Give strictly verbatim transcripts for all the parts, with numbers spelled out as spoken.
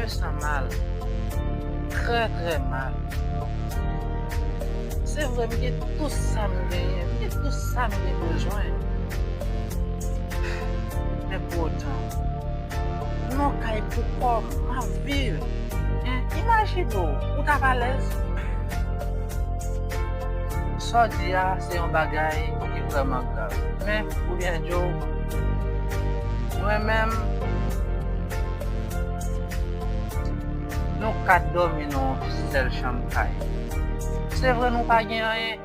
Je sens mal. Trè, trè mal. Se vre, m gen tout sa m genyen, m gen tout sa m gen bezwen. Men pou otan, m nan kay pou kò m, m ap viv. Hein? Imajine w, ou t ap alèz? Sa w di a, se yon bagay ki vrèman grav. Men, pou byen di w, mwen menm, nou kat dòmi nan yon sèl chanm kay. Se vre, nou pa gen anyen,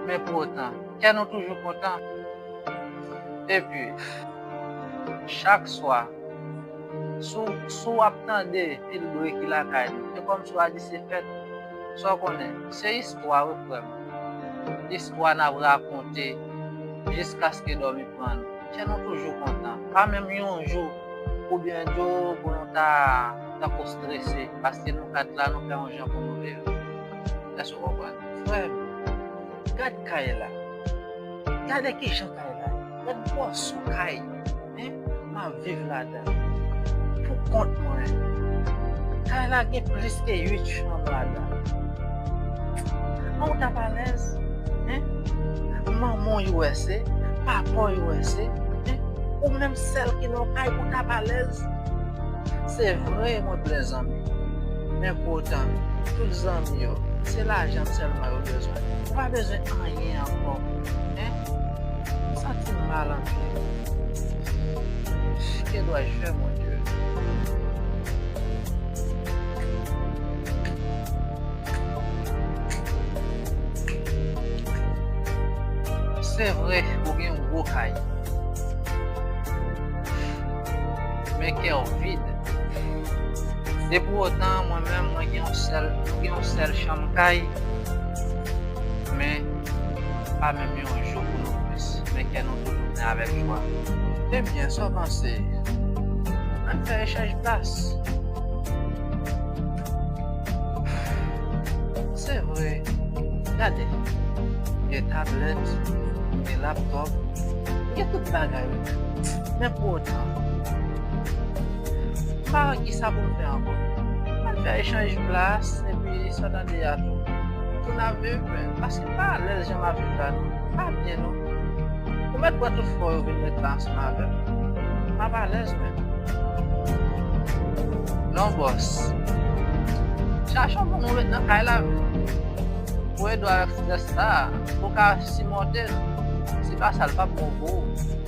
men pou otan, kè nou toujou kontan. Epi, chak swa, si w, si w ap tande pil bri ki lakay nou, se kòmsi w a di se fèt. Sa w konnen, se istwa, wi, frè m. Istwa n ap rakonte jiskaske dòmi pran nou. Kè nou toujou kontan. Pa menm yon jou pou byen di w pou nou ta tankou strese, paske nou kat la, nou fè yon jan pou nou viv. Èske w konprann? Frè m, gad kay la. Gade kijan kay la ye. Gad bòso kay. Hein? M ap viv ladan l. Pou kont mwen. Kay la gen plis ke uit chanm ladan l. An, ou t ap alèz? Hein? Manman w U S A, papa w U S A, hein? Ou menm sèl ki nan kay, ou t ap alèz? Se vre, mwen plen zanmi. Men pou otan, tout zanmi yo, se lajan sèlman yo bezwen. Ou pa bezwen anyen ankò. Hein? M santi m mal anpil. Que dois-je faire, mon Dieu? Se vre, ou gen yon gwo kay. Men kè w vid. E pou otan, mwen menm, mwen gen yon sèl, nou gen yon sèl chanm kay. Men, pa menm yon jou pou nou plis. Men kè nou toujou plen avèk jwa. Ebyen, sa w panse? Ann fè echanj plas. Se vre. Gade. Gen tablèt, gen laptòp, gen tout bagay. Men pou otan, m pa wè kisa pou m fè ankò. Ann fè echanj plas, epi sa w tande a tou. Pou n ap viv, men, paske m pa alèz jan m ap viv la, non. Pa byen, non. Ou mèt wè tout fwa yo vin ret la ansanm avè m. M ap alèz, men. Non, bòs. Chache yon moun ou met nan kay la, men. Pou ede w avèk strès sa a, pou w ka simonte l. Si pa sa, l p ap bon pou ou.